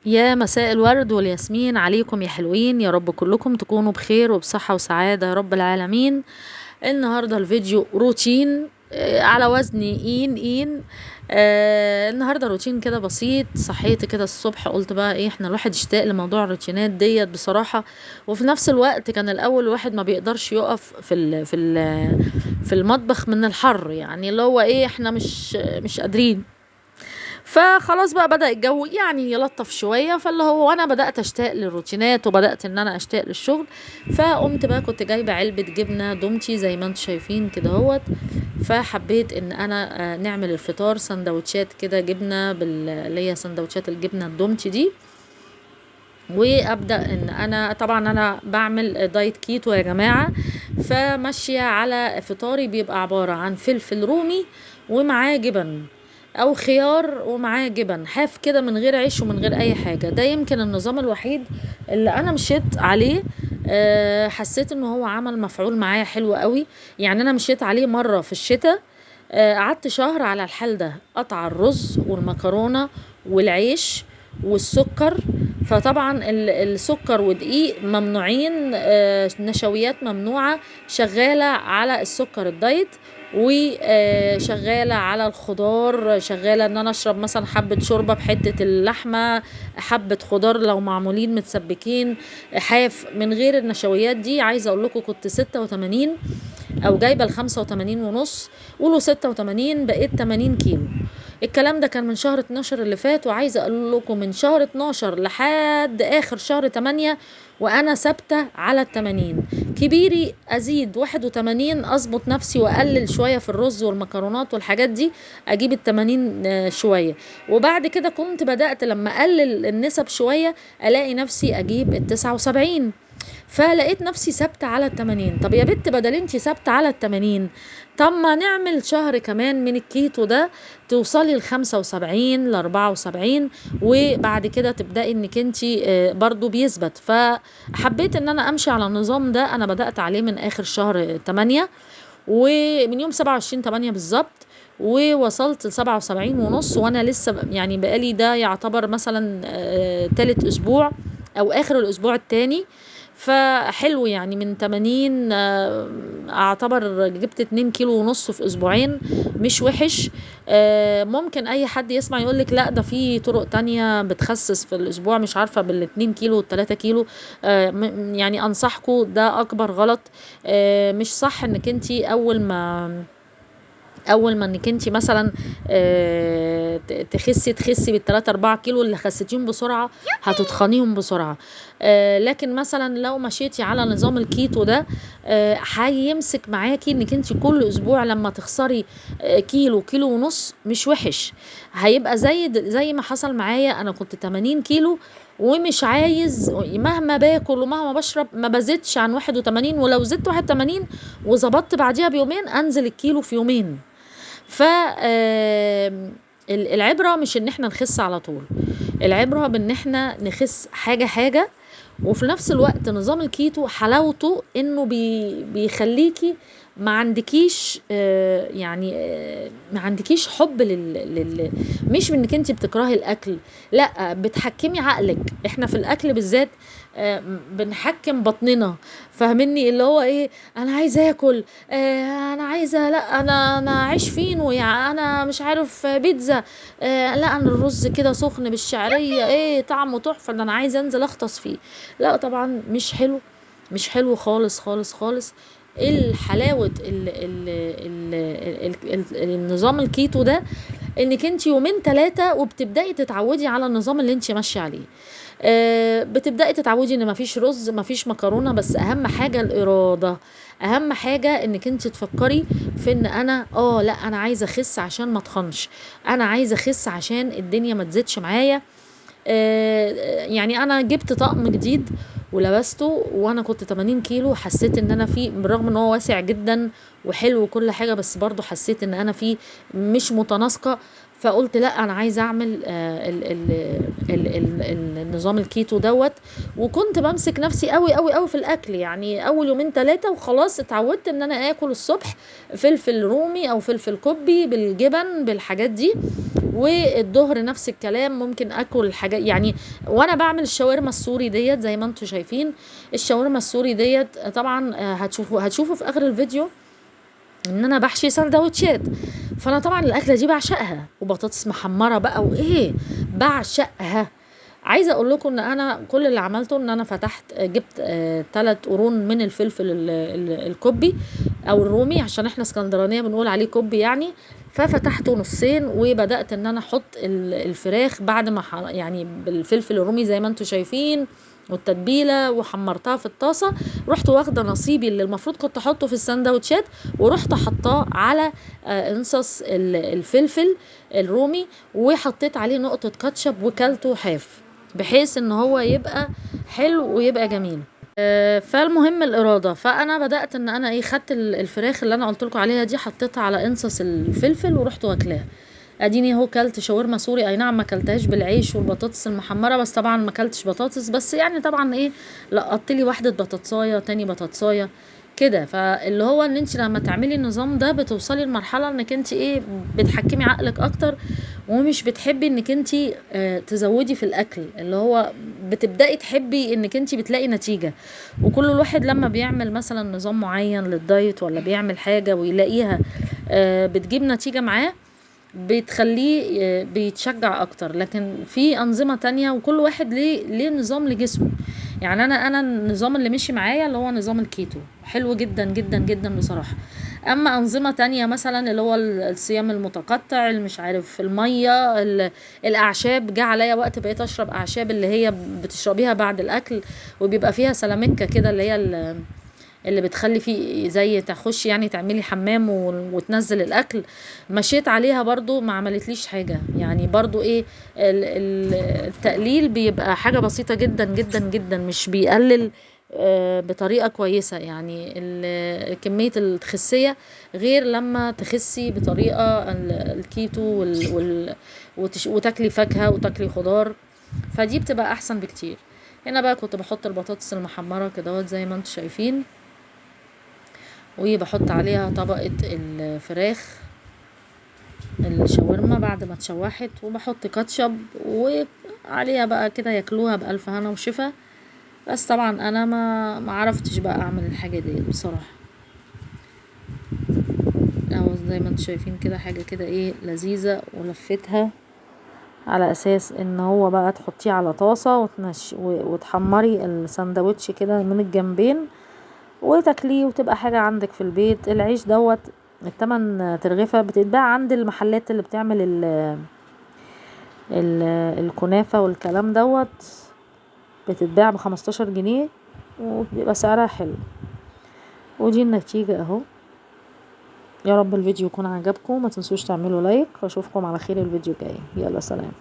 يا مساء الورد والياسمين عليكم يا حلوين، يا رب كلكم تكونوا بخير وبصحة وسعادة يا رب العالمين. النهاردة الفيديو روتين على وزن إين إين. النهاردة روتين كده بسيط. صحيت كده الصبح قلت بقى ايه، احنا الواحد اشتاق لموضوع الروتينات ديت بصراحة، وفي نفس الوقت كان الاول الواحد ما بيقدرش يقف في المطبخ من الحر، يعني اللي هو ايه احنا مش قادرين. فخلاص بقى بدأ الجو يعني يلطف شوية، فاللي هو انا بدأت اشتاق للروتينات وبدأت ان انا اشتاق للشغل. فقمت بقى كنت جايبة علبة جبنة دومتي زي ما انتم شايفين كده اهوت، فحبيت ان انا نعمل الفطار سندوتشات كده جبنة اللي هي سندوتشات الجبنة الدومتي دي. وابدأ ان انا طبعا انا بعمل diet keto يا جماعة، فماشية على فطاري بيبقى عبارة عن فلفل رومي ومعاه جبن او خيار ومعاه جبن حاف كده من غير عيش ومن غير اي حاجة. ده يمكن النظام الوحيد اللي انا مشيت عليه، حسيت ان هو عمل مفعول معايا حلو قوي. يعني انا مشيت عليه مرة في الشتاء، قعدت شهر على الحال ده، قطع الرز والمكرونة والعيش والسكر. فطبعا السكر ودقيق ممنوعين، نشويات ممنوعة، شغالة على السكر الدايت وشغالة على الخضار، شغالة ان انا اشرب مثلا حبة شوربة بحتة اللحمة، حبة خضار لو معمولين متسبكين حاف من غير النشويات دي. عايزة اقول لكم كنت ستة وتمانين او جايبة الخمسة وتمانين ونص، قولوا 86، بقيت 80 كيلو. الكلام ده كان من شهر 12 اللي فات، وعايزة اقول لكم من شهر 12 لحد اخر شهر 8 وانا ثابتة على التمانين. كبيري ازيد واحد وتمانين، اظبط نفسي واقلل شوية في الرز والمكرونات والحاجات دي، اجيب التمانين، شوية. وبعد كده كنت بدأت لما اقلل النسب شوية الاقي نفسي اجيب التسعة وسبعين، فلقيت نفسي ثابتة على التمانين. طب يا بت بدل انتي ثابتة على التمانين، طب ما نعمل شهر كمان من الكيتو ده توصلي لخمسة وسبعين لأربعة وسبعين، وبعد كده تبدأي انك انتي، برضو بيثبت. فحبيت ان انا امشي على النظام ده. انا بدأت عليه من اخر شهر 8، ومن يوم 27/8 بالظبط، ووصلت لسبعة وسبعين ونص، وانا لسه بقالي ده يعتبر مثلا، تالت اسبوع او اخر الاسبوع التاني. فحلو يعني من 80، اعتبر جبت اتنين كيلو ونص في اسبوعين، مش وحش. ممكن اي حد يسمع يقولك لا ده في طرق تانية بتخسس في الاسبوع، مش عارفة بالاتنين كيلو والتلاتة كيلو. انصحكم ده اكبر غلط. مش صح انك انتي اول ما انك انتي مثلا، تخسي بالتلاتة اربعة كيلو اللي خسيتيهم بسرعة، هتتخنيهم بسرعة. لكن مثلا لو مشيتي على نظام الكيتو ده، هيمسك معاكي انك انتي كل اسبوع لما تخسري، كيلو، كيلو ونص، مش وحش. هيبقى زي ما حصل معايا، انا كنت 80 كيلو ومش عايز، مهما باكل ومهما بشرب ما بزيدش عن 81، ولو زدت 81 وظبطت بعديها بيومين انزل الكيلو في يومين. العبرة مش ان احنا نخس على طول، العبرة بان احنا نخس حاجة حاجة. وفي نفس الوقت نظام الكيتو حلاوته انه بيخليكي ما عندكيش، يعني، ما عندكيش حب لل، مش انك انت بتكرهي الاكل، لا بتحكمي عقلك. احنا في الاكل بالذات، بنحكم بطننا، فاهميني؟ اللي هو ايه، انا عايزه اكل، انا عايزه، لا انا عايش فين، ويا انا مش عارف بيتزا، لا انا الرز كده سخن بالشعريه ايه طعمه تحفه، ده انا عايزه انزل اغطس فيه. لا طبعا مش حلو، مش حلو خالص خالص خالص. الحلاوه النظام الكيتو ده انك انت يومين تلاتة وبتبدأي تتعودي على النظام اللي انت ماشية عليه. بتبدأي تتعودي ان مفيش رز مفيش مكرونة، بس اهم حاجة الارادة، اهم حاجة انك انت تفكري في ان انا، لا انا عايزة اخس عشان ما اتخنش، انا عايزة اخس عشان الدنيا ما تزيدش معايا. انا جبت طقم جديد ولبسته وانا كنت 80 كيلو، حسيت ان انا فيه بالرغم ان هو واسع جدا وحلو وكل حاجة، بس برضو حسيت ان انا فيه مش متناسقة. فقلت لا انا عايزة اعمل، النظام الكيتو دوت. وكنت بمسك نفسي قوي قوي قوي في الاكل، يعني اول يومين تلاتة وخلاص اتعودت ان انا اكل الصبح فلفل رومي او فلفل كوبي بالجبن بالحاجات دي. والظهر نفس الكلام ممكن اكل حاجات يعني. وانا بعمل الشاورما السوري ديت زي ما انتم شايفين، الشاورما السوري ديت طبعا هتشوفوا في اخر الفيديو ان انا بحشي سندوتشات. فانا طبعا الاكلة دي بعشقها، وبطاطس محمرة بقى وايه بعشقها. عايزه اقول لكم ان انا كل اللي عملته ان انا فتحت جبت 3 قرون من الفلفل الكوبي او الرومي، عشان احنا اسكندرانيه بنقول عليه كوبي يعني. ففتحته نصين وبدات ان انا احط الفراخ بعد ما يعني بالفلفل الرومي زي ما انتم شايفين والتتبيله، وحمرتها في الطاسه. رحت واخده نصيبي اللي المفروض كنت احطه في السندوتشات ورحت حطاه على انصص الفلفل الرومي، وحطيت عليه نقطة كاتشب وكلته حاف، بحيث ان هو يبقى حلو ويبقى جميل. فالمهم الارادة. فانا بدات ان انا ايه، خدت الفراخ اللي انا قلت لكم عليها دي، حطيتها على انصص الفلفل ورحت واكلاها. اديني اهو كلت شاورما سوري، اي نعم ما كلتهاش بالعيش والبطاطس المحمره، بس طبعا ما كلتش بطاطس، بس يعني طبعا ايه لقطت لي واحدة بطاطسايه تاني بطاطسايه كده. فاللي هو ان انت لما تعملي النظام ده بتوصلي لمرحلة انك انت ايه بتحكمي عقلك اكتر، ومش بتحبي انك انت تزودي في الاكل، اللي هو بتبداي تحبي انك انت بتلاقي نتيجة. وكل الواحد لما بيعمل مثلا نظام معين للدايت ولا بيعمل حاجة ويلاقيها بتجيب نتيجة معاه، بتخليه بيتشجع اكتر. لكن في انظمة تانية، وكل واحد ليه نظام لجسمه. يعني انا النظام اللي مشي معايا اللي هو نظام الكيتو، حلو جدا جدا جدا بصراحة. اما انظمة تانية مثلا اللي هو الصيام المتقطع، اللي مش عارف المية، الاعشاب، جه عليا وقت بقيت اشرب اعشاب اللي هي بتشربيها بعد الاكل وبيبقى فيها سلامكه كده، اللي هي اللي بتخلي فيه زي تخش يعني تعملي حمام وتنزل الاكل. مشيت عليها برضو ما عملتليش حاجة يعني. برضو ايه التقليل بيبقى حاجة بسيطة جدا جدا جدا، مش بيقلل بطريقة كويسة يعني. كمية التخسية غير لما تخسي بطريقة الكيتو وتاكلي فاكهة وتاكلي خضار، فدي بتبقى احسن بكتير. هنا بقى كنت بحط البطاطس المحمرة كدهوت زي ما انتم شايفين، وبحط عليها طبقة الفراخ الشاورما بعد ما اتشوحت، وبحط كاتشب وعليها بقى كده، ياكلوها بألف هنا وشفا. بس طبعا انا ما عرفتش بقى اعمل الحاجة دي بصراحة. اهو زي ما انتم شايفين كده حاجة كده ايه لذيذة، ولفتها على اساس ان هو بقى تحطيه على طاسة وتحمري الساندوتش كده من الجنبين وتاكليه، وتبقى حاجة عندك في البيت. العيش دوت التمن ترغيفة بتتباع عند المحلات اللي بتعمل الكنافة والكلام دوت، بتتباع ب15 جنيه وبيبقى سعرها حلو. ودي النتيجة اهو. يا رب الفيديو يكون عجبكم، ما تنسوش تعملوا لايك، واشوفكم على خير الفيديو الجاي. يلا سلام.